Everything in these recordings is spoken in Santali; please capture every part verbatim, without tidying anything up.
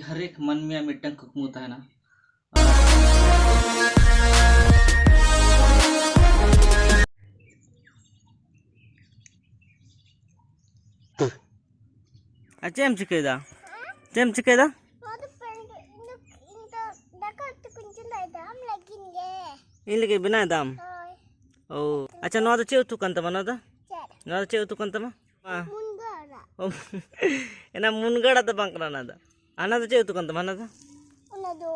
ᱦᱟᱨᱮᱠ ᱢᱟᱹᱱᱢᱤᱭᱟᱜ ᱢᱤᱫᱴᱟᱝ ᱠᱩᱠᱢᱩ ᱛᱟᱦᱮᱱᱟ᱾ ᱟᱨ ᱪᱮᱫ ᱮᱢ ᱪᱤᱠᱟᱹᱭᱮᱫᱟ? ᱪᱮᱫ ᱮᱢ ᱪᱤᱠᱟᱹᱭᱮᱫᱟ? ᱱᱚᱣᱟ ᱫᱚ ᱯᱮᱱ-, ᱤᱧ ᱫᱚ, ᱤᱧ ᱫᱚ ᱫᱟᱠᱟ ᱩᱛᱩ ᱠᱚᱧ ᱪᱚᱸᱫᱟᱭᱮᱫᱟ, ᱟᱢ ᱞᱟᱹᱜᱤᱫ ᱜᱮ᱾ ᱤᱧ ᱞᱟᱹᱜᱤᱫ ᱵᱮᱱᱟᱣ ᱮᱫᱟᱢ? ᱦᱳᱭ᱾ ᱳ, ᱟᱪᱪᱷᱟ, ᱱᱚᱣᱟ ᱫᱚ ᱪᱮᱫ ᱩᱛᱩ ᱠᱟᱱ ᱛᱟᱢᱟ ᱱᱚᱣᱟ ᱫᱚ? ᱪᱮᱫ? ᱱᱚᱣᱟ ᱫᱚ ᱪᱮᱫ ᱩᱛᱩ ᱠᱟᱱ ᱛᱟᱢᱟ? ᱢᱟ᱾ ᱢᱩᱱᱜᱟᱹ ᱟᱲᱟᱜ᱾ ᱚ, ᱮᱱᱟ ᱢᱩᱱᱜᱟᱹ ᱟᱲᱟᱜ ᱫᱚ ᱵᱟᱝ ᱠᱟᱱᱟ ᱚᱱᱟ ᱫᱚ᱾ ᱦᱟᱱᱟ ᱫᱚ ᱪᱮᱫ ᱩᱛᱩ ᱠᱟᱱ ᱛᱟᱢᱟ ᱦᱟᱱᱟ ᱫᱚ? ᱚᱱᱟ ᱫᱚ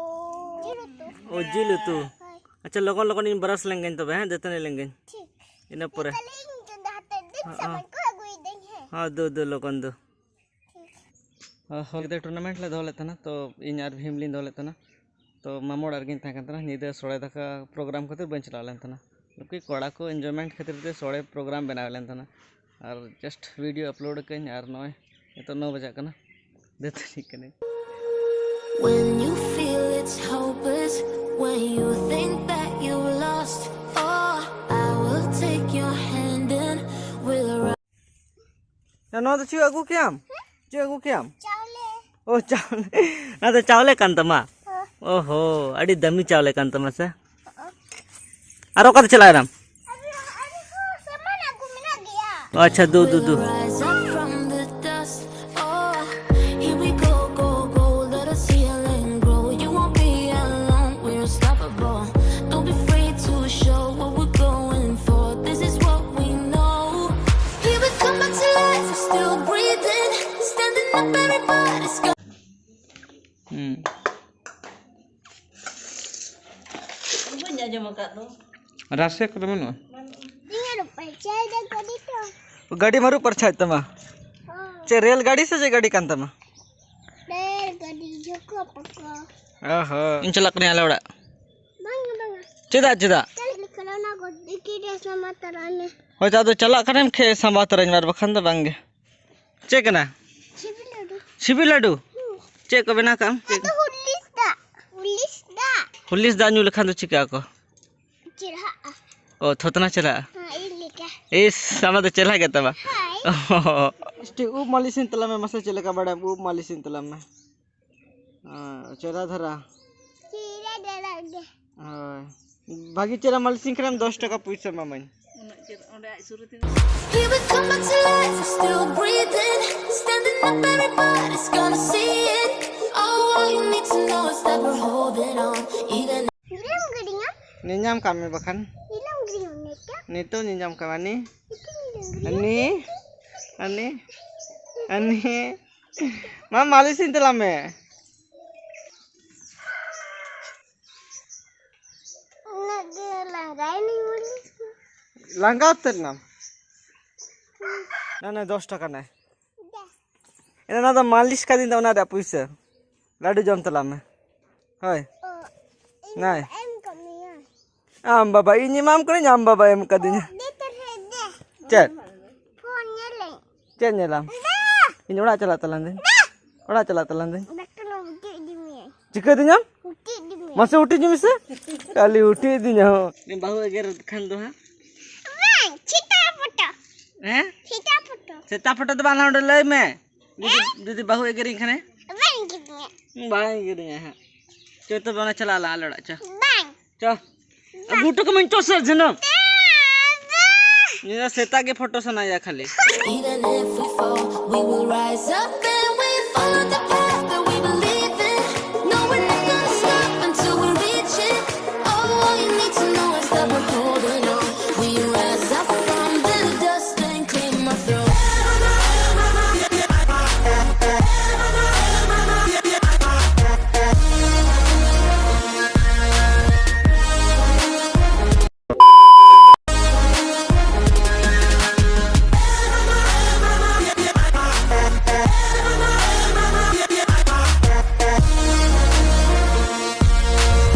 ᱡᱤᱞ ᱩᱛᱩ᱾ ᱚ, ᱡᱤᱞ ᱩᱛᱩ᱾ ᱦᱳᱭ᱾ ᱟᱪᱪᱷᱟ, ᱞᱚᱜᱚᱱ ᱞᱚᱜᱚᱱ ᱤᱧ ᱵᱨᱟᱥ ᱞᱮᱱ ᱜᱮᱧ ᱛᱚᱵᱮ, ᱦᱮᱸ, ᱫᱟᱹᱛᱟᱹᱱᱤ ᱞᱮᱱ ᱜᱮᱧ᱾ ᱴᱷᱤᱠ᱾ ᱤᱱᱟᱹ ᱯᱚᱨᱮ᱾ ᱛᱟᱦᱞᱮ ᱤᱧ ᱪᱚᱸᱫᱟ ᱦᱟᱛᱮ ᱫᱮᱱ ᱦᱚᱸ, ᱦᱚᱸ᱾ ᱥᱟᱢᱟᱱ ᱠᱚ ᱟᱹᱜᱩᱭᱮᱫᱟᱹᱧ, ᱦᱮᱸ᱾ ᱦᱚᱸ, ᱫᱩ, ᱫᱩ, ᱞᱚᱜᱚᱱ ᱫᱩ᱾ ᱴᱷᱤᱠ᱾ ᱦᱚᱸ, ᱦᱚᱞᱟ ᱧᱤᱫᱟᱹ tournament ᱞᱮ ᱫᱚᱦᱚ ᱞᱮᱫ ᱛᱟᱦᱮᱱᱟ, ᱛᱚ ᱤᱧ ᱟᱨ ᱵᱷᱤᱢ ᱞᱤᱧ ᱫᱚᱦᱚ ᱞᱮᱫ ᱛᱟᱦᱮᱱᱟ᱾ ᱛᱚ ᱢᱟᱢᱚ ᱚᱲᱟᱜ ᱨᱮᱜᱮᱧ ᱛᱟᱦᱮᱸ ᱠᱟᱱ ᱛᱟᱦᱮᱱᱟ᱾ ᱧᱤᱫᱟᱹ ᱥᱚᱲᱮ ᱫᱟᱠᱟ program ᱠᱷᱟᱹᱛᱤᱨ ᱵᱟᱹᱧ ᱪᱟᱞᱟᱣ ᱞᱮᱱ ᱛᱟᱦᱮᱱᱟ, ᱵᱟᱹᱠᱤ ᱠᱚᱲᱟ ᱠᱚ enjoyment ᱠᱷᱟᱹᱛᱤᱨ ᱛᱮ ᱥᱚᱲᱮ program ᱵᱮᱱᱟᱣ ᱞᱮᱱ ᱛᱟᱦᱮᱱᱟ᱾ ᱟᱨ just video upload ᱟᱠᱟᱹᱧ, ᱟᱨ ᱱᱚᱜᱼᱚᱭ ᱱᱤᱛᱚᱜ ᱱᱚ ᱵᱟᱡᱟᱜ ᱠᱟᱱᱟ, ᱫᱟᱹᱛᱟᱹᱱᱤᱜ ᱠᱟᱹᱱᱟᱹᱧ᱾ When you feel it's hopeless, when you think that you lost, oh, I will take your hand and we'll run. ᱭᱟ, ᱱᱚᱣᱟ ᱫᱚ ᱪᱮᱫ ᱟᱹᱜᱩ ᱠᱮᱭᱟᱢ? ᱪᱮᱫ ᱟᱹᱜᱩ ᱠᱮᱭᱟᱢ? ᱪᱟᱣᱞᱮ᱾ ᱚ, ᱪᱟᱣᱞᱮ᱾ ᱱᱚᱣᱟ ᱫᱚ ᱪᱟᱣᱞᱮ ᱠᱟᱱ ᱛᱟᱢᱟ? ᱦᱮᱸ᱾ ᱚ ᱦᱚ, ᱟᱹᱰᱤ ᱫᱟᱢᱤ ᱪᱟᱣᱞᱮ ᱠᱟᱱ ᱛᱟᱢᱟ ᱥᱮ? ᱟᱨ ᱚᱠᱟᱛᱮ ᱪᱟᱞᱟᱜ ᱮᱱᱟᱢ? ᱟᱨ, ᱟᱨ ᱦᱚᱸ ᱥᱟᱢᱟᱱ ᱟᱹᱜᱩ ᱢᱮᱱᱟᱜ ᱜᱮᱭᱟ᱾ ᱚ, ᱟᱪᱪᱷᱟ, ᱫᱩ, ᱫᱩ, ᱫᱩ᱾ We'll rise up from the dust. Oh, here we go, go, go. Let us heal and grow. You won't be alone. We're unstoppable. Don't be afraid to show what we're going for. This is what we know. Here we come back to life. We're still breathing. Standing up, everybody's got. ᱦᱩᱸ᱾ ᱵᱟᱹᱧ ᱟᱸᱡᱚᱢ ᱟᱠᱟᱫ ᱫᱚ᱾ ᱨᱟᱥᱮ ᱠᱚᱫᱚ ᱵᱟᱹᱱᱩᱜᱼᱟ? ᱤᱧ ᱟᱹᱨᱩᱵ ᱯᱟᱨᱪᱟᱭᱮᱫᱟ ᱜᱟᱹᱰᱤ ᱫᱚ᱾ ᱜᱟᱹᱰᱤᱢ ᱟᱹᱨᱩᱵ ᱯᱟᱨᱪᱟᱭᱮᱫ ᱛᱟᱢᱟ? ᱦᱚᱸ᱾ ᱪᱮᱫ ᱨᱮᱞ ᱜᱟᱹᱰᱤ ᱥᱮ ᱪᱮᱫ ᱜᱟᱹᱰᱤ ᱠᱟᱱ ᱛᱟᱢᱟ? ᱨᱮᱞ ᱜᱟᱹᱰᱤ ᱡᱷᱚᱠᱚ ᱯᱚᱠᱚ᱾ ᱚ ᱦᱚᱸ᱾ ᱤᱧ ᱪᱟᱞᱟᱜ ᱠᱟᱹᱱᱟᱹᱧ ᱟᱞᱮ ᱚᱲᱟᱜ᱾ ᱵᱟᱝ, ᱵᱟᱝ᱾ ᱪᱮᱫᱟᱜ, ᱪᱮᱫᱟᱜ? ᱪᱟᱞᱟᱜ ᱞᱮᱠᱷᱟᱱ ᱚᱱᱟ ᱜᱟᱹᱰᱤ ᱠᱤ ᱨᱮ ᱥᱟᱢᱟ ᱛᱟᱨᱟᱭ ᱢᱮ᱾ ᱦᱳᱭ, ᱛᱚ ᱟᱫᱚ ᱪᱟᱞᱟᱜ ᱠᱷᱟᱱᱮᱢ ᱠᱷᱮ ᱥᱟᱢᱵᱟ ᱛᱚᱨᱟᱧ ᱢᱮ, ᱟᱨ ᱵᱟᱠᱷᱟᱱ ᱫᱚ ᱵᱟᱝ ᱜᱮ᱾ ᱪᱮᱫ ᱠᱟᱱᱟ? ᱪᱷᱤᱵᱤ ᱞᱟᱹᱰᱩ᱾ ᱪᱷᱤᱵᱤ ᱞᱟᱹᱰᱩ? ᱦᱩᱸ᱾ ᱪᱮᱫ ᱠᱚ ᱵᱮᱱᱟᱣ ᱠᱟᱜ ᱟᱢ? ᱚᱱᱟ ᱫᱚ ᱦᱩᱨᱞᱤᱥ ᱫᱟᱜ᱾ ᱦᱩᱨᱞᱤᱥ ᱫᱟᱜ᱾ ᱦᱩᱨᱞᱤᱥ ᱫᱟᱜ ᱧᱩ ᱞᱮᱠᱷᱟᱱ ᱫᱚ ᱪᱤᱠᱟᱹᱜ ᱟᱠᱚ? ᱪᱮᱨᱦᱟᱜᱼᱟ᱾ ᱚ, ᱛᱷᱚᱛᱱᱟ ᱪᱮᱨᱦᱟᱜᱼᱟ? ᱦᱮᱸ, ᱤᱧ ᱞᱮᱠᱟ᱾ ᱤᱥ, ᱟᱢᱟᱜ ᱫᱚ ᱪᱮᱨᱦᱟ ᱜᱮ ᱛᱟᱢᱟ᱾ ᱦᱳᱭ᱾ ᱚ᱾ ᱢᱤᱥᱴᱤ, ᱩᱵ ᱢᱟᱹᱞᱤᱥᱤᱧ ᱛᱟᱞᱟᱝ ᱢᱮ, ᱢᱟᱥᱮ ᱪᱮᱫ ᱞᱮᱠᱟ ᱵᱟᱲᱟᱭᱟᱢ? ᱩᱵ ᱢᱟᱹᱞᱤᱥᱤᱧ ᱛᱟᱞᱟᱝ ᱢᱮ᱾ ᱪᱮᱦᱨᱟ ᱫᱷᱟᱨᱟ᱾ ᱪᱮᱦᱨᱟ ᱫᱷᱟᱨᱟ ᱜᱮ᱾ ᱦᱳᱭ, ᱵᱷᱟᱜᱤ ᱪᱮᱦᱨᱟ ᱢᱟᱹᱞᱤᱥᱤᱧ ᱠᱷᱟᱱᱮᱢ ᱫᱚᱥ ᱴᱟᱠᱟ ᱯᱩᱭᱥᱟᱹ ᱮᱢᱟᱢᱟᱹᱧ᱾ ᱩᱱᱟᱹᱜ ᱪᱮᱫ ᱚᱸᱰᱮ ᱟᱡ ᱥᱩᱨ ᱨᱮ ᱛᱤᱱᱟᱹᱜ He would come back to life, he's still breathing. Standing up, everybody's gonna see it. Oh, all you need to know is that we're holding on. Even ᱧᱮᱞᱟᱢ ᱠᱟᱹᱫᱤᱧᱟ? ᱧᱮᱧᱟᱢ ᱠᱟᱜ ᱢᱮ ᱵᱟᱠᱷᱟᱱ᱾ ᱧᱮᱞᱟᱢ ᱠᱟᱹᱫᱤᱧᱟ ᱱᱤᱛᱚᱜ? ᱱᱤᱛᱚᱜ ᱧᱮᱧᱟᱢ ᱠᱟᱜ ᱢᱮ, ᱟᱹᱱᱤ? ᱧᱮᱞᱟᱢ ᱠᱟᱹᱫᱤᱧᱟ? ᱟᱹᱱᱤ? ᱟᱹᱱᱤ? ᱟᱹᱱᱤ? ᱢᱟ ᱢᱟᱹᱞᱤᱥᱤᱧ ᱛᱟᱞᱟᱝ ᱢᱮ᱾ ᱩᱱᱟᱹᱜ ᱜᱮ ᱞᱟᱸᱜᱟᱭᱮᱱᱟᱹᱧ ᱢᱟᱹᱞᱤᱥ᱾ ᱞᱟᱸᱜᱟ ᱩᱛᱟᱹᱨ ᱮᱱᱟᱢ? ᱱᱟ, ᱱᱟ, ᱫᱚᱥ ᱴᱟᱠᱟ ᱱᱟᱭ᱾ ᱫᱮ᱾ ᱮᱱᱟ ᱱᱚᱣᱟ ᱫᱚ ᱢᱟᱹᱞᱤᱥ ᱠᱟᱫᱤᱧ ᱫᱚ, ᱚᱱᱟ ᱨᱮᱭᱟᱜ ᱯᱩᱭᱥᱟᱹ᱾ ᱞᱟᱹᱰᱩ ᱡᱚᱢ ᱛᱟᱞᱟᱝ ᱢᱮ᱾ ᱦᱳᱭ᱾ ᱚ, ᱤᱧ ᱱᱟᱭ᱾ ᱮᱢ ᱠᱟᱜ ᱢᱮᱭᱟ᱾ ᱟᱢ ᱵᱟᱵᱟ, ᱤᱧ ᱮᱢᱟᱢ ᱠᱟᱹᱱᱟᱹᱧ, ᱟᱢ ᱵᱟᱵᱟᱭ ᱮᱢ ᱠᱟᱫᱤᱧᱟ᱾ ᱚ, ᱫᱮ ᱛᱟᱦᱞᱮ ᱫᱮ᱾ ᱪᱮᱫ? ᱯᱷᱳᱱ ᱧᱮᱞᱟᱹᱧ᱾ ᱪᱮᱫ ᱧᱮᱞᱟᱢ? ᱫᱮ᱾ ᱤᱧ ᱚᱲᱟᱜ ᱪᱟᱞᱟᱜ ᱛᱟᱞᱟᱝ ᱫᱟᱹᱧ᱾ ᱫᱮ᱾ ᱚᱲᱟᱜ ᱪᱟᱞᱟᱜ ᱛᱟᱞᱟᱝ ᱫᱟᱹᱧ᱾ ᱵᱮᱠᱴᱚᱱ ᱩᱴᱤ ᱤᱫᱤ ᱢᱮᱭᱟᱭ᱾ ᱪᱤᱠᱟᱹ ᱤᱫᱤᱧᱟᱢ? ᱩᱴᱤ ᱤᱫᱤ ᱢᱮᱭᱟᱭ᱾ ᱢᱟᱥᱮ ᱩᱴᱤ ᱤᱫᱤ ᱢᱮᱥᱮ᱾ ᱠᱷᱟᱹᱞᱤ ᱩᱴᱤ ᱤᱫᱤᱧᱟ ᱦᱚᱸ᱾ ᱵᱟᱹᱦᱩ ᱮᱜᱮᱨ ᱠᱷᱟᱱ ᱫᱚ ᱦᱟᱸᱜ᱾ ᱵᱟᱝ, ᱪᱷᱤᱴᱟ ᱯᱷᱳᱴᱳ᱾ ᱦᱮᱸ? ᱪᱷᱤᱴᱟ ᱯᱷᱳᱴᱳ᱾ ᱥᱮᱛᱟ ᱯᱷᱳᱴᱳ ᱫᱚ ᱵᱟᱝ, ᱚᱸᱰᱮ ᱞᱟᱹᱭ ᱢᱮ᱾ ᱡᱩᱫᱤ, ᱦᱮᱸ? ᱡᱩᱫᱤ ᱵᱟᱹᱦᱩ ᱮᱜᱮᱨᱤᱧ ᱠᱷᱟᱱᱮ? ᱵᱟᱝ ᱮᱜᱮᱨᱤᱧᱟ᱾ ᱵᱟᱝ ᱮᱜᱮᱨᱤᱧᱟ ᱦᱟᱸᱜ᱾ ᱪᱚ ᱛᱚᱵᱮ ᱚᱱᱟ ᱪᱟᱞᱟᱜ ᱟᱞᱟᱝ ᱟᱞᱮ ᱚᱲᱟᱜ, ᱪᱚ᱾ ᱵᱟᱝ᱾ ᱪᱚ᱾ ᱟᱹᱜᱩ ᱦᱚᱴᱚ ᱠᱟᱹᱢᱟᱹᱧ ᱪᱚ ᱥᱮ ᱡᱷᱤᱱᱩᱠ᱾ ᱵᱟᱝ᱾ ᱱᱤᱭᱟᱹ ᱥᱮᱛᱟ ᱜᱮ ᱯᱷᱳᱴᱳ ᱥᱟᱱᱟᱭᱟ ᱠᱷᱟᱹᱞᱤ᱾ Even if we fall, we will rise up and we follow the path that we believe in. No, we're not gonna stop until we reach it. All you need to know is that we're holding on. We rise up from the dust and claim our throne.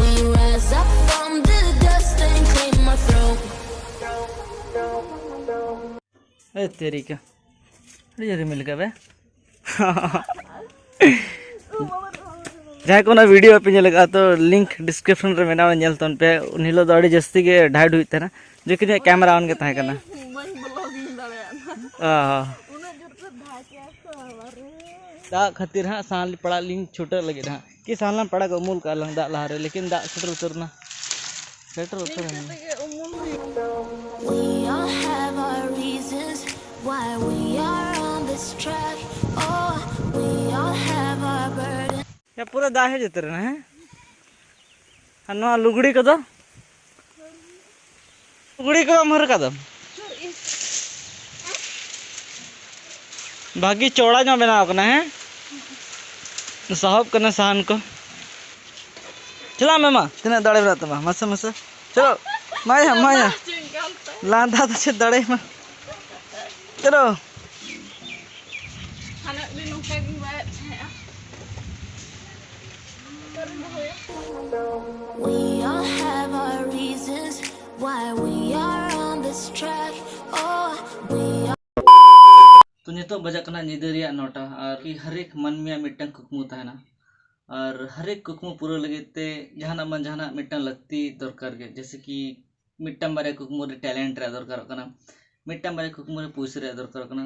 We rise up from the dust and claim our throne. ᱮ ᱛᱮᱨᱤᱠᱟ, ᱟᱹᱰᱤ ᱡᱳᱨ ᱨᱤᱢᱤᱞ ᱠᱟᱜ ᱵᱮ᱾ ᱡᱟᱦᱟᱸᱭ ᱠᱚ ᱚᱱᱟ ᱵᱷᱤᱰᱤᱭᱳ ᱯᱮ ᱧᱮᱞ ᱟᱠᱟᱫᱼᱟ, ᱛᱚ ᱞᱤᱝᱠ ᱰᱤᱥᱠᱨᱤᱯᱥᱚᱱ ᱨᱮ ᱢᱮᱱᱟᱜᱼᱟ, ᱧᱮᱞ ᱛᱟᱵᱚᱱ ᱯᱮ᱾ ᱩᱱ ᱦᱤᱞᱳᱜ ᱫᱚ ᱟᱹᱰᱤ ᱡᱟᱹᱥᱛᱤ ᱜᱮ ᱰᱷᱟᱭᱰ ᱦᱩᱭᱩᱜ ᱛᱟᱦᱮᱱᱟ, ᱡᱮ ᱠᱤ ᱤᱧᱟᱹᱜ ᱠᱮᱢᱮᱨᱟ ᱚᱱ ᱜᱮ ᱛᱟᱦᱮᱸ ᱠᱟᱱᱟ᱾ ᱵᱟᱹᱧ ᱵᱞᱚᱜᱤᱝ ᱫᱟᱲᱮᱭᱟᱜᱼᱟ᱾ ᱚ᱾ ᱩᱱᱟᱹᱜ ᱡᱳᱨ ᱠᱚ ᱫᱷᱟᱠᱮᱜᱼᱟ ᱠᱚ, ᱵᱟᱵᱟᱨᱮ᱾ ᱫᱟᱜ ᱠᱷᱟᱹᱛᱤᱨ ᱦᱟᱸᱜ ᱥᱟᱦᱟᱱ ᱯᱟᱲᱟᱜ ᱞᱤᱧ ᱪᱷᱩᱴᱟᱹᱜ ᱞᱟᱹᱜᱤᱫ ᱦᱟᱸᱜ᱾ ᱠᱤ ᱥᱟᱦᱟᱱ ᱞᱟᱝ ᱯᱟᱲᱟᱜᱟ, ᱩᱢᱩᱞ ᱠᱟᱜᱼᱟ ᱞᱟᱝ ᱫᱟᱜ ᱞᱟᱦᱟᱨᱮ, ᱞᱮᱠᱤᱱ ᱫᱟᱜ ᱥᱮᱴᱮᱨ ᱩᱛᱟᱹᱨ ᱮᱱᱟ᱾ ᱥᱮᱴᱮᱨ ᱩᱛᱟᱹᱨ ᱮᱱᱟ᱾ We all have our reasons why we are on this track. Oh, we all have our burdens. ᱭᱟ, ᱯᱩᱨᱟᱹ ᱫᱟᱜ ᱦᱮᱡ ᱩᱛᱟᱹᱨ ᱮᱱᱟ, ᱦᱮᱸ? ᱟᱨ ᱱᱚᱣᱟ ᱞᱩᱜᱽᱲᱤ ᱠᱚᱫᱚ? ᱞᱩᱜᱽᱲᱤ ᱠᱚ ᱵᱟᱢ ᱦᱟᱹᱨ ᱠᱟᱫᱟ? ᱵᱷᱟᱹᱜᱤ ᱪᱚᱲᱟ ᱧᱚᱜ ᱵᱮᱱᱟᱣ ᱠᱟᱱᱟ, ᱦᱮᱸ? ᱥᱟᱦᱚᱵ ᱠᱟᱱᱟ ᱥᱟᱦᱟᱱ ᱠᱚ᱾ ᱪᱟᱞᱟᱜ ᱢᱮ ᱢᱟ, ᱛᱤᱱᱟᱹᱜ ᱫᱟᱲᱮ ᱢᱮᱱᱟᱜ ᱛᱟᱢᱟ, ᱢᱟᱥᱮ, ᱢᱟᱥᱮ᱾ ᱪᱚᱞᱚ, ᱢᱟᱭᱟ, ᱢᱟᱭᱟ᱾ ᱞᱟᱸᱫᱟ ᱫᱚ ᱪᱮᱫ ᱫᱟᱲᱮ ᱢᱟ᱾ ᱪᱚᱞᱚ᱾ ᱦᱟᱱᱟ ᱩᱱᱤ ᱱᱚᱝᱠᱟ ᱜᱮ ᱵᱟᱭ ᱛᱟᱦᱮᱸᱜᱼᱟ᱾ We all have our reasons why we are on this track. Oh, we are. ᱛᱚ, ᱱᱤᱛᱚᱜ ᱵᱟᱡᱟᱜ ᱠᱟᱱᱟ ᱧᱤᱫᱟᱹ ᱨᱮᱭᱟᱜ ᱱᱚᱴᱟ, ᱟᱨ ᱠᱤ ᱦᱟᱨᱮᱠ ᱢᱟᱹᱱᱢᱤᱭᱟᱜ ᱢᱤᱫᱴᱟᱝ ᱠᱩᱠᱢᱩ ᱛᱟᱦᱮᱱᱟ, ᱟᱨ ᱦᱟᱨᱮᱠ ᱠᱩᱠᱢᱩ ᱯᱩᱨᱟᱹᱣ ᱞᱟᱹᱜᱤᱫ ᱛᱮ ᱡᱟᱦᱟᱱᱟᱜ ᱵᱟᱝ ᱡᱟᱦᱟᱱᱟᱜ ᱢᱤᱫᱴᱟᱝ ᱞᱟᱹᱠᱛᱤ ᱫᱚᱨᱠᱟᱨ ᱜᱮ, ᱡᱮᱭᱥᱮ ᱠᱤ ᱢᱤᱫᱴᱟᱝ ᱵᱟᱨᱭᱟ ᱠᱩᱠᱢᱩ ᱨᱮ ᱴᱮᱞᱮᱱᱴ ᱨᱮᱭᱟᱜ ᱫᱚᱨᱠᱟᱨᱚᱜ ᱠᱟᱱᱟ, ᱢᱤᱫᱴᱟᱝ ᱵᱟᱨᱭᱟ ᱠᱩᱠᱢᱩ ᱨᱮ ᱯᱩᱭᱥᱟᱹ ᱨᱮᱭᱟᱜ ᱫᱚᱨᱠᱟᱨᱚᱜ ᱠᱟᱱᱟ᱾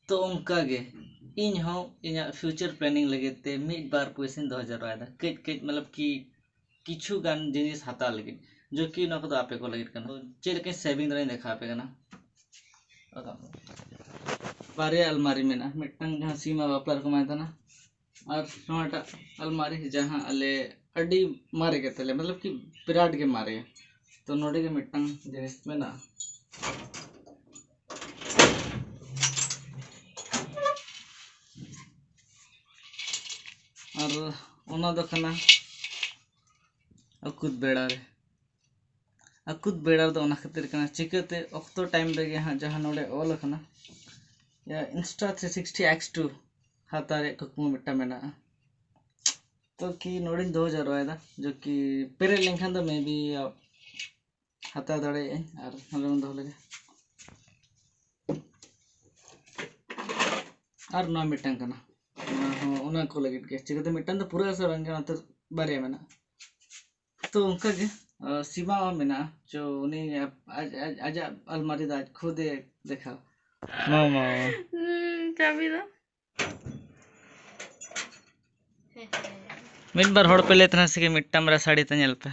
ᱛᱚ, ᱚᱱᱠᱟ ᱜᱮ ᱤᱧ ᱦᱚᱸ ᱤᱧᱟᱹᱜ ᱯᱷᱤᱭᱩᱪᱟᱨ ᱯᱞᱮᱱᱤᱝ ᱞᱟᱹᱜᱤᱫ ᱛᱮ ᱢᱤᱫ ᱵᱟᱨ ᱯᱩᱭᱥᱟᱹᱧ ᱫᱚᱦᱚ ᱡᱟᱣᱨᱟᱭᱮᱫᱟ, ᱠᱟᱹᱡ ᱠᱟᱹᱡ, ᱢᱚᱛᱞᱚᱵ ᱠᱤ ᱠᱤᱪᱷᱩ ᱜᱟᱱ ᱡᱤᱱᱤᱥ ᱦᱟᱛᱟᱣ ᱞᱟᱹᱜᱤᱫ, ᱡᱚ ᱠᱤ ᱱᱚᱣᱟ ᱠᱚᱫᱚ ᱟᱯᱮ ᱠᱚ ᱞᱟᱹᱜᱤᱫ ᱠᱟᱱᱟ᱾ ᱛᱚ, ᱪᱮᱫ ᱞᱮᱠᱟᱧ ᱥᱮᱵᱷᱤᱝ ᱫᱟᱲᱮᱭᱟᱜ ᱫᱮᱠᱷᱟᱣ ᱟᱯᱮ ᱠᱟᱱᱟ᱾ ᱵᱟᱨᱭᱟ ᱟᱞᱢᱟᱨᱤ ᱢᱮᱱᱟᱜᱼᱟ, ᱢᱤᱫᱴᱟᱝ ᱡᱟᱦᱟᱸ ᱥᱤᱢᱟ ᱵᱟᱯᱞᱟ ᱨᱮᱠᱚ ᱮᱢᱟᱭ ᱛᱟᱦᱮᱱᱟ, ᱟᱨ ᱱᱚᱣᱟᱴᱟᱜ ᱟᱞᱢᱟᱨᱤ ᱡᱟᱦᱟᱸ ᱟᱞᱮ ᱟᱹᱰᱤ ᱢᱟᱨᱮ ᱜᱮᱛᱟᱞᱮ, ᱢᱚᱛᱞᱚᱵ ᱠᱤ ᱵᱤᱨᱟᱴ ᱜᱮ ᱢᱟᱨᱮᱭᱟ᱾ ᱛᱚ, ᱱᱚᱰᱮ ᱜᱮ ᱢᱤᱫᱴᱟᱝ ᱡᱤᱱᱤᱥ ᱢᱮᱱᱟᱜᱼᱟ᱾ ᱟᱨ ᱚᱱᱟ ᱫᱚ ᱠᱟᱱᱟ ᱟᱹᱠᱩᱛ ᱵᱮᱲᱟ ᱨᱮ᱾ ᱟᱹᱠᱩᱛ ᱵᱮᱲᱟ ᱫᱚ ᱚᱱᱟ ᱠᱷᱟᱹᱛᱤᱨ ᱠᱟᱱᱟ, ᱪᱤᱠᱟᱹᱛᱮ ᱚᱠᱛᱚ ᱴᱟᱭᱤᱢ ᱨᱮᱜᱮ ᱦᱟᱸᱜ ᱡᱟᱦᱟᱸ ᱱᱚᱰᱮ ᱚᱞ ᱟᱠᱟᱱᱟ, ᱭᱟ, Insta three sixty X two ᱦᱟᱛᱟᱣ ᱨᱮᱭᱟᱜ ᱠᱩᱠᱢᱩ ᱢᱤᱫᱴᱟᱝ ᱢᱮᱱᱟᱜᱼᱟ᱾ ᱛᱚ ᱠᱤ ᱱᱚᱰᱮᱧ ᱫᱚᱦᱚ ᱡᱟᱣᱨᱟᱭᱮᱫᱟ, ᱡᱚ ᱠᱤ ᱯᱮᱨᱮᱡ ᱞᱮᱱᱠᱷᱟᱱ ᱫᱚ maybe ᱦᱟᱛᱟᱣ ᱫᱟᱲᱮᱭᱟᱜᱼᱟᱹᱧ᱾ ᱟᱨ ᱱᱚᱰᱮ ᱵᱚᱱ ᱫᱚᱦᱚ ᱞᱮᱜᱮ᱾ ᱟᱨ ᱱᱚᱣᱟ ᱢᱤᱫᱴᱟᱝ ᱠᱟᱱᱟ, ᱚᱱᱟ ᱦᱚᱸ ᱚᱱᱟ ᱠᱚ ᱞᱟᱹᱜᱤᱫ ᱜᱮ, ᱪᱤᱠᱟᱹᱛᱮ ᱢᱤᱫᱴᱟᱝ ᱫᱚ ᱯᱩᱨᱟᱹ ᱟᱥᱟ ᱵᱟᱝ ᱠᱟᱱᱟ, ᱚᱱᱟᱛᱮ ᱵᱟᱨᱭᱟ ᱢᱮᱱᱟᱜᱼᱟ᱾ ᱛᱚ ᱚᱱᱠᱟ ᱜᱮ, ᱟᱨ ᱥᱤᱢᱟ ᱦᱚᱸ ᱢᱮᱱᱟᱜᱼᱟ, ᱪᱚ ᱩᱱᱤ ᱟᱡ, ᱟᱡ, ᱟᱡᱟᱜ ᱟᱞᱢᱟᱨᱤ ᱫᱚ ᱟᱡ ᱠᱷᱩᱫᱮ ᱫᱮᱠᱷᱟᱣ᱾ ᱢᱟ, ᱢᱟ, ᱢᱟ᱾ ᱦᱩᱸ, ᱪᱟᱵᱤ ᱫᱚ᱾ ᱢᱤᱫ ᱵᱟᱨ ᱦᱚᱲ ᱯᱮ ᱞᱟᱹᱭ ᱛᱟᱦᱮᱱᱟ ᱥᱮ ᱠᱤ ᱢᱤᱫᱴᱟᱝ ᱵᱟᱨᱭᱟ ᱥᱟᱹᱲᱤ ᱛᱮ ᱧᱮᱞ ᱯᱮ᱾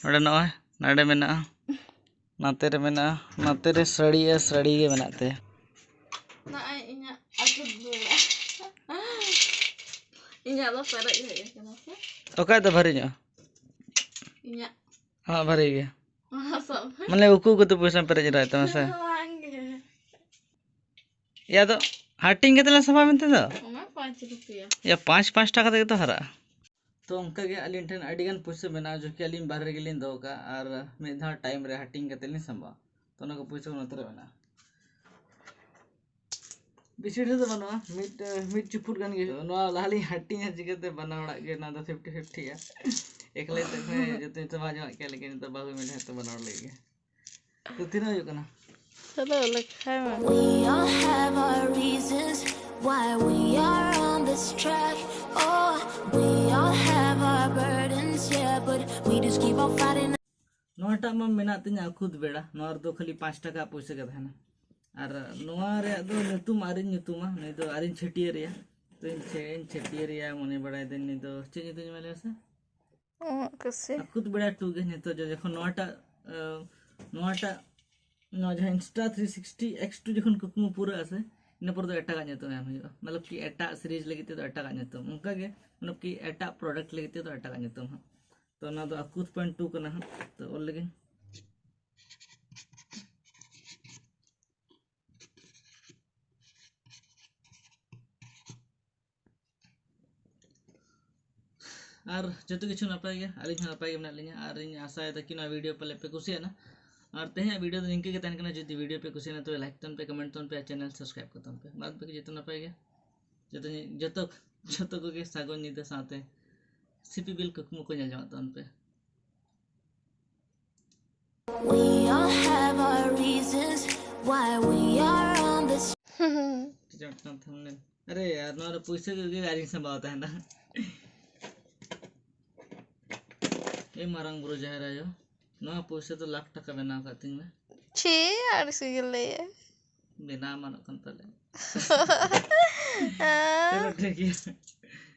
ᱱᱚᱰᱮ ᱱᱚᱜᱼᱚᱭ ᱱᱚᱰᱮ ᱢᱮᱱᱟᱜᱼᱟ, ᱱᱚᱛᱮ ᱨᱮ ᱢᱮᱱᱟᱜᱼᱟ, ᱱᱚᱛᱮ ᱨᱮ ᱥᱟᱹᱲᱤ ᱟᱨ ᱥᱟᱹᱲᱤ ᱜᱮ ᱢᱮᱱᱟᱜ ᱛᱟᱭᱟ᱾ ᱱᱚᱜᱼᱚᱭ ᱤᱧᱟᱹᱜ ᱟᱹᱛᱩ ᱫᱩᱣᱟᱹᱨ᱾ ᱤᱧᱟᱹᱜ ᱫᱚ ᱯᱮᱨᱮᱡ ᱦᱮᱡ ᱟᱠᱟᱱᱟ ᱥᱮ? ᱚᱠᱟ ᱫᱚ ᱵᱷᱟᱹᱨᱤ ᱧᱚᱜᱼᱟ? ᱤᱧᱟᱹᱜ᱾ ᱟᱢᱟᱜ ᱵᱷᱟᱹᱨᱤ ᱜᱮ᱾ ᱢᱟᱱᱮ ᱩᱠᱩ ᱩᱠᱩ ᱛᱮ ᱯᱚᱭᱥᱟᱢ ᱯᱮᱨᱮᱡ ᱮᱫᱟ ᱛᱟᱢᱟ ᱥᱮ? ᱵᱟᱝ ᱜᱮ᱾ ᱭᱟ ᱫᱚ ᱦᱟᱹᱴᱤᱧ ᱠᱟᱛᱮ ᱞᱮ ᱥᱟᱵᱟ ᱢᱮᱱᱛᱮ ᱫᱚ᱾ ᱚᱱᱟ ᱯᱟᱸᱪ ᱨᱩᱯᱤᱭᱟ᱾ ᱭᱟ ᱯᱟᱸᱪ ᱯᱟᱸᱪ ᱴᱟᱠᱟ ᱛᱮᱜᱮ ᱛᱚ ᱦᱟᱨᱟᱜᱼᱟ᱾ ᱛᱚ ᱚᱱᱠᱟ ᱜᱮ ᱟᱹᱞᱤᱧ ᱴᱷᱮᱱ ᱟᱹᱰᱤ ᱜᱟᱱ ᱯᱩᱭᱥᱟᱹ ᱢᱮᱱᱟᱜᱼᱟ, ᱡᱚᱠᱤ ᱟᱹᱞᱤᱧ ᱵᱟᱦᱨᱮ ᱨᱮᱜᱮᱞᱤᱧ ᱫᱚᱦᱚ ᱠᱟᱜᱼᱟ ᱟᱨ ᱢᱤᱫ ᱫᱷᱟᱣ ᱴᱟᱭᱤᱢ ᱨᱮ ᱦᱟᱹᱴᱤᱧ ᱠᱟᱛᱮ ᱞᱤᱧ ᱥᱟᱢᱵᱟᱣᱟ᱾ ᱛᱚ ᱚᱱᱟ ᱠᱚ ᱯᱩᱭᱥᱟᱹ ᱱᱚᱛᱮ ᱨᱮ ᱢᱮᱱᱟᱜᱼᱟ᱾ ᱵᱮᱥᱤ ᱰᱷᱮᱨ ᱫᱚ ᱵᱟᱹᱱᱩᱜᱼᱟ, ᱢᱤᱫ ᱢᱤᱫ ᱪᱩᱯᱩᱫ ᱜᱟᱱ ᱜᱮ ᱦᱩᱭᱩᱜᱼᱟ᱾ ᱱᱚᱣᱟ ᱞᱟᱦᱟ ᱞᱤᱧ ᱦᱟᱹᱴᱤᱧᱟ ᱪᱤᱠᱟᱹᱛᱮ ᱵᱟᱱᱟ ᱦᱚᱲᱟᱜ ᱜᱮ, ᱱᱚᱣᱟ ᱫᱚ ᱯᱷᱤᱯᱴᱤ ᱯᱷᱤᱯᱴᱤᱜᱼᱟ᱾ ᱮᱠᱞᱟ ᱛᱮ ᱡᱚᱛᱚ ᱡᱚᱛᱚ ᱵᱟᱝ ᱧᱟᱢᱚᱜ ᱜᱮᱭᱟ, ᱞᱮᱠᱤᱱ ᱱᱤᱛᱚᱜ ᱵᱟᱹᱦᱩ ᱢᱮᱱᱟᱭ ᱛᱚ ᱵᱟᱱᱟ ᱦᱚᱲ ᱞᱟᱹᱜᱤᱫ ᱜᱮ᱾ ᱛᱚ ᱛᱤᱱᱟᱹᱜ ᱦᱩᱭᱩᱜ ᱠᱟᱱᱟ? ᱪᱚᱞᱚ ᱞᱮᱠᱷᱟᱭ ᱢᱮ᱾ We all have our reasons why we are on this track. Oh, we all have our burdens, yeah, but we just keep on fighting. ᱱᱚᱣᱟᱴᱟᱜ ᱢᱟ ᱢᱮᱱᱟᱜ ᱛᱤᱧᱟ ᱟᱹᱠᱷᱩᱛ ᱵᱮᱲᱟ, ᱱᱚᱣᱟ ᱨᱮᱫᱚ ᱠᱷᱟᱹᱞᱤ ᱯᱟᱸᱪ ᱴᱟᱠᱟ ᱯᱩᱭᱥᱟᱹ ᱜᱮ ᱛᱟᱦᱮᱱᱟ᱾ ᱟᱨ ᱱᱚᱣᱟ ᱨᱮᱭᱟᱜ ᱫᱚ ᱧᱩᱛᱩᱢ ᱟᱹᱣᱨᱤᱧ ᱧᱩᱛᱩᱢᱟ, ᱱᱩᱭ ᱫᱚ ᱟᱹᱣᱨᱤᱧ ᱪᱷᱟᱹᱴᱭᱟᱹᱨᱮᱭᱟ᱾ ᱛᱚ ᱤᱧ ᱪᱷᱟᱹ- ᱤᱧ ᱪᱷᱟᱹᱴᱭᱟᱹᱨᱮᱭᱟ ᱢᱚᱱᱮ ᱵᱟᱲᱟᱭᱮᱫᱟᱹᱧ, ᱱᱩᱭ ᱫᱚ ᱪᱮᱫ ᱧᱩᱛᱩᱢ ᱤᱧ ᱮᱢᱟᱭᱟ ᱞᱟᱹᱭ ᱢᱮᱥᱮ? ᱩᱢᱩᱜ ᱠᱟᱹᱥᱤ᱾ ᱟᱹᱠᱷᱩᱛ ᱵᱮᱲᱟ ᱴᱩ ᱜᱮ ᱱᱤᱛᱚᱜ ᱡᱚ-, ᱡᱚᱠᱷᱚᱱ ᱱᱚᱣᱟᱴᱟᱜ, ᱟᱸ, ᱱᱚᱣᱟᱴᱟᱜ, ᱱᱚᱣᱟ ᱡᱟᱦᱟᱸ Insta three sixty X two ᱡᱚᱠᱷᱚᱱ ᱠᱩᱠᱢᱩ ᱯᱩᱨᱟᱹᱜᱼᱟ ᱥᱮ, ᱤᱱᱟᱹ ᱯᱚᱨ ᱫᱚ ᱮᱴᱟᱜᱟᱜ ᱧᱩᱛᱩᱢ ᱮᱢ ᱦᱩᱭᱩᱜᱼᱟ᱾ ᱢᱚᱛᱞᱚᱵ ᱠᱤ ᱮᱴᱟᱜ ᱥᱤᱨᱤᱡᱽ ᱞᱟᱹᱜᱤᱫ ᱛᱮᱫᱚ ᱮᱴᱟᱜᱟᱜ ᱧᱩᱛᱩᱢ᱾ ᱚᱱᱠᱟ ᱜᱮ, ᱢᱚᱛᱞᱚᱵ ᱠᱤ ᱮᱴᱟᱜ ᱯᱨᱚᱰᱟᱠᱴ ᱞᱟᱹᱜᱤᱫ ᱛᱮᱫᱚ ᱮᱴᱟᱜᱟᱜ ᱧᱩᱛᱩᱢ ᱦᱟᱸᱜ᱾ ᱛᱚ ᱚᱱᱟ ᱫᱚ ᱟᱹᱠᱷᱩᱛ ᱯᱚᱭᱮᱱᱴ ᱴᱩ ᱠᱟᱱᱟ ᱦᱟᱸᱜ᱾ ᱛᱚ ᱚᱞ ᱞᱮᱜᱮᱧ᱾ ᱟᱨ ᱡᱚᱛᱚ ᱠᱤᱪᱷᱩ ᱱᱟᱯᱟᱭ ᱜᱮ, ᱟᱹᱞᱤᱧ ᱦᱚᱸ ᱱᱟᱯᱟᱭ ᱜᱮ ᱢᱮᱱᱟᱜ ᱞᱤᱧᱟ᱾ ᱟᱨ ᱤᱧ ᱟᱥᱟᱭᱮᱫᱟ ᱠᱤ ᱱᱚᱣᱟ ᱵᱷᱤᱰᱤᱭᱳ ᱯᱟᱞᱮ ᱯᱮ ᱠᱩᱥᱤᱭᱟᱜᱼᱟ᱾ ᱟᱨ ᱛᱮᱦᱮᱧᱟᱜ ᱵᱷᱤᱰᱤᱭᱳ ᱫᱚ ᱱᱤᱝᱠᱟᱹ ᱜᱮ ᱛᱟᱦᱮᱱ ᱠᱟᱱᱟ᱾ ᱡᱩᱫᱤ ᱵᱷᱤᱰᱤᱭᱳ ᱯᱮ ᱠᱩᱥᱤᱭᱟᱜᱼᱟ ᱛᱚᱵᱮ ᱞᱟᱭᱤᱠ ᱛᱟᱵᱚᱱ ᱯᱮ, ᱠᱚᱢᱮᱱᱴ ᱛᱟᱵᱚᱱ ᱯᱮ ᱟᱨ ᱪᱮᱱᱮᱞ ᱥᱟᱵᱥᱠᱨᱟᱭᱤᱵ ᱠᱟᱛᱟᱵᱚᱱ ᱯᱮ᱾ ᱵᱟᱫ ᱵᱟᱹᱠᱤ ᱡᱚᱛᱚ ᱱᱟᱯᱟᱭ ᱜᱮ᱾ ᱡᱚᱛᱚ ᱧᱤ-, ᱡᱚᱛᱚ, ᱡᱚᱛᱚ ᱠᱚᱜᱮ ᱥᱟᱹᱜᱩᱱ ᱧᱤᱫᱟᱹ ᱥᱟᱶᱛᱮ ᱥᱤᱯᱤ ᱵᱤᱞ ᱠᱩᱠᱢᱩ ᱠᱚ ᱧᱮᱞ ᱡᱚᱝᱟᱜ ᱛᱟᱵᱚᱱ ᱯᱮ᱾ We all have our reasons why we are on this. ᱟᱨᱮ ᱭᱟᱨ, ᱱᱚᱣᱟ ᱨᱮ ᱯᱩᱭᱥᱟᱹ ᱠᱚᱜᱮ ᱟᱹᱣᱨᱤᱧ ᱥᱟᱢᱵᱟᱣ ᱛᱟᱦᱮᱱᱟ᱾ ᱮ ᱢᱟᱨᱟᱝ ᱵᱩᱨᱩ ᱡᱟᱦᱮᱨ ᱟᱭᱳ, ᱱᱚᱣᱟ ᱯᱩᱭᱥᱟᱹ ᱫᱚ ᱞᱟᱠᱷ ᱴᱟᱠᱟ ᱵᱮᱱᱟᱣ ᱠᱟᱜ ᱛᱤᱧ ᱢᱮ᱾ ᱪᱷᱤ, ᱟᱹᱲᱤᱥ ᱜᱮ ᱞᱟᱹᱭᱟ᱾ ᱵᱮᱱᱟᱣ ᱢᱟᱱᱚᱜ ᱠᱟᱱ ᱛᱟᱞᱮ᱾ ᱪᱚᱞᱚ, ᱴᱷᱤᱠ ᱜᱮᱭᱟ᱾